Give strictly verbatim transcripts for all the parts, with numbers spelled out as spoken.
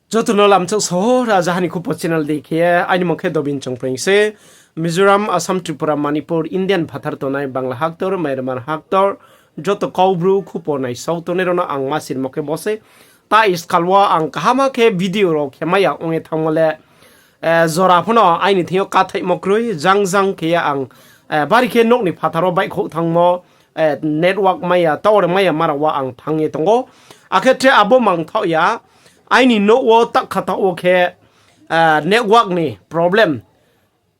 Joto no lamchak sao, Raja Hani Khupo channel dei khe ye, aini mung khe Dobin Chongpreng se. Mizoram, Assam, Tripura, Manipur, Indian phathar tongnai Bangla haktor, Myanmar haktor, joto Kaubru khupo naisao tongnai rao no ang ma sirmo khe bo se. Ta iskal wo ang kaham khe video rao khe mai ya ong ye thanngmo le, jora pho no aini thing yo kathaihmo kroi, jang jang khe ye ang bari khe nouh ni phathar wo baihkhouh thanngmo, network mai ya, tower mai ya ma rao wo ang thanng ye tong ou. Akhe tre abo mangthaoh ya, aini nouh wo takha taoh wo khe network ni problem,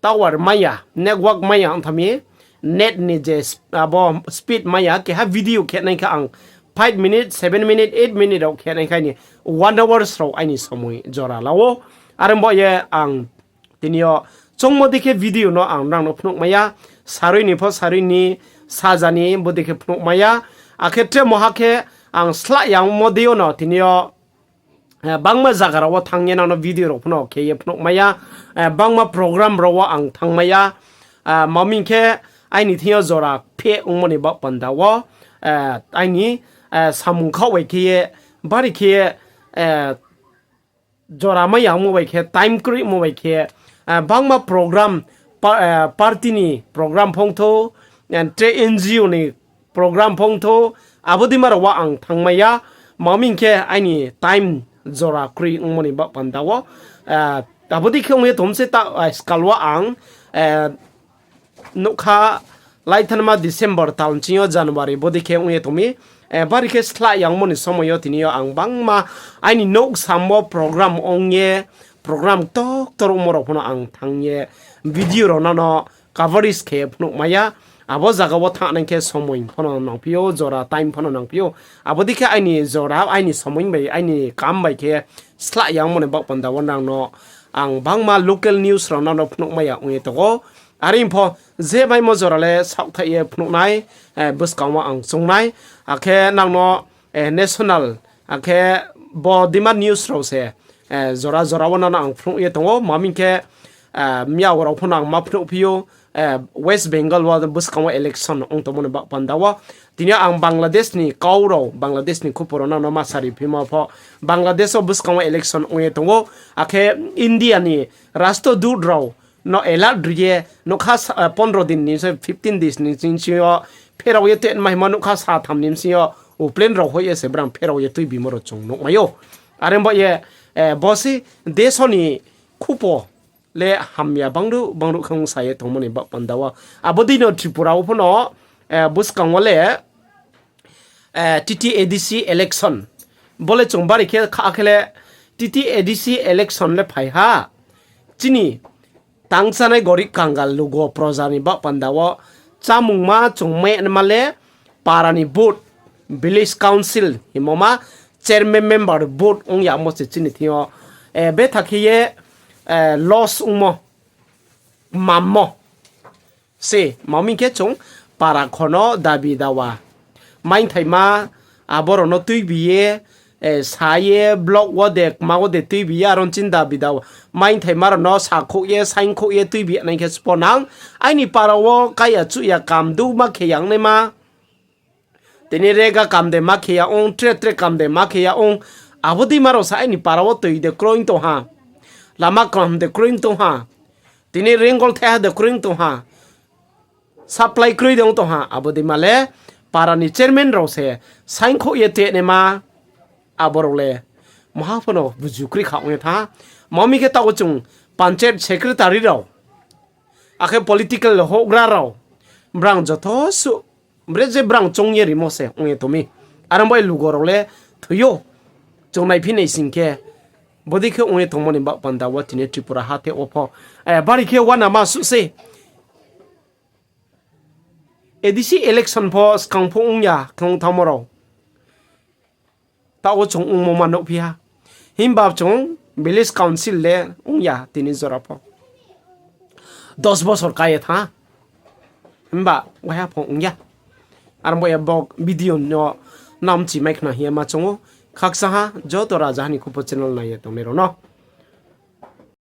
tower mai ya, network mai ya ong tha mi, net ni je abo speed mai ya, keha video khe nai khe ang five minute, seven minute, eight minute rao khe nai khe aini one hours rao aini somoi jora la ou. Are bo ye ang tini yo choungmo dei khe video no ang nrang no phnuh mai ya, sarui ni pho sarui ni, saja ni bodei khe phnuh mai ya. Akhe tre moha khe ang slah yangmo dei yo no tini yo bangma zaga rao wo thanng ye nang no video rao pho no khe ye phnuh mai ya, bangma program rao wo ang thanng mai ya. Ma ming khe aini thing yo jora pheh ongmo ni baoh panda wo, aini samung khaoh bai khe ye, bari khe ye, jora mai ya ongmo bai khe, time kroimo bai khe, bangma program, party ni program phongthou, tre N G O ni program phongthou, abo dei ma rao wo ang thanng mai ya, ma ming khe aini time jora kroi ongmo ni baoh panda wo. Abo dei khe ong ye tong se ta, skal wo ang nougkha, laithanma December tal nching yo January bodei khe ong ye tong mi. Bari khe slah yangmo ni somoi yo tini yo ang bangma aini nouh sam wo program ong ye, program ktor ktor ongmo rao pho no ang thanng ye video rao no no coverage khe phnuh mai ya. Abo zaga wo thanng nai khe somoi pho no nangphi ou, jora time pho no nangphi ou. Abo dei khe aini jora, aini somoi bai, aini kam bai khe slah yangmo ni baoh panda wo nang no ang bangma local news rao no no phnuh mai ya ong ye tong ou. Are pho je maimo jora le saohthaih ye phnuh nai, buskang wo ang choung nai, akhe nang no national, akhe bo deima news rao se jora jora wo nang no ang phnuh ye tong ou, ma ming khe miyao rao pho no ang ma phnuhphi ou, West Bengal wo buskang wo election ong tongmo ni baoh panda wo. Tini yo ang Bangladesh ni kau rao, Bangladesh ni khupo rao nang no ma sari phimo pho, Bangladesh wo buskang wo election ong ye tong ou, akhe India ni rastrodut rao no alert ri ye, nougkha pondro din ni se fifteen days ni bsing yo pherao ye tongma hingmo nougkha sa tham ni bsing yo airplane rao hoih ye se brang pherao ye tuibimo rao chung nuhmai ou. Are bo ye, bo se deso ni khupo le hamya bangruh bangruh khe ongsa ye tongmo ni baoh panda wo. Abo dei no Tripura wo pho no buskang wo le T T A D C election. Bo le chung bari khe kha khe le T T A D C election le phai ha. Chini tang chánai gorib kangal lugo proja ni baoh panda wo chámungma chung mai nma le para ni vote, village council hingmo ma chairman member vote ong yamo se chini thing yo betha khe ye loss ongmo, mammo se. Ma ming khe chung para kho no dabi dawa maingthaima abo rao no tuibi ye, sa ye block wo de kma wo de tuibi ye, aro chini dabi dawa maingthaima rao no sakhouh ye, saingkhouh ye tuibi nai khe sbo nang. Aini para wo kaiya chuhya kam duma khe yangnaima, tini rega kam de ma khe ya ong, tre tre kam de ma khe ya ong, abo deima rao sa aini para wo toi de kroi tong ha, lama kaham de kroi tong ha, tini ringol thaiha de kroi tong ha, supply kroi de ong tong ha, abo deima le para ni chairman rao se saingkhouh ye tuinaima, abo rao le maha pho no buju kroi kha ong ye thanng ha. Ma ming khe taoh wo chung panchayat secretary rao, akhe political houhgra rao, brang joto suh, bre je brang choung ye rimo se ong ye tong mi. Are bo ye lugo rao le thoi ou. Chung naiphi nai sing khe, bodei khe ong ye tongmo ni baoh panda wo tini Tripura hathe wo pho bari khe uanama suh se. A D C election pho skang pho ong ya khe ong thanngmo rao. Taoh wo chung ongmo ma nuhphi ha. Himba chung village council le ong ya tini jora pho. Dos bosor ka ye thanng ha. Himba waiha pho ong ya. Are bo ye bo video no namchi mai khna hing ye ma choung ou. Khakchang ha joto Raja Hani Khupo channel nai ye tongnai rao no.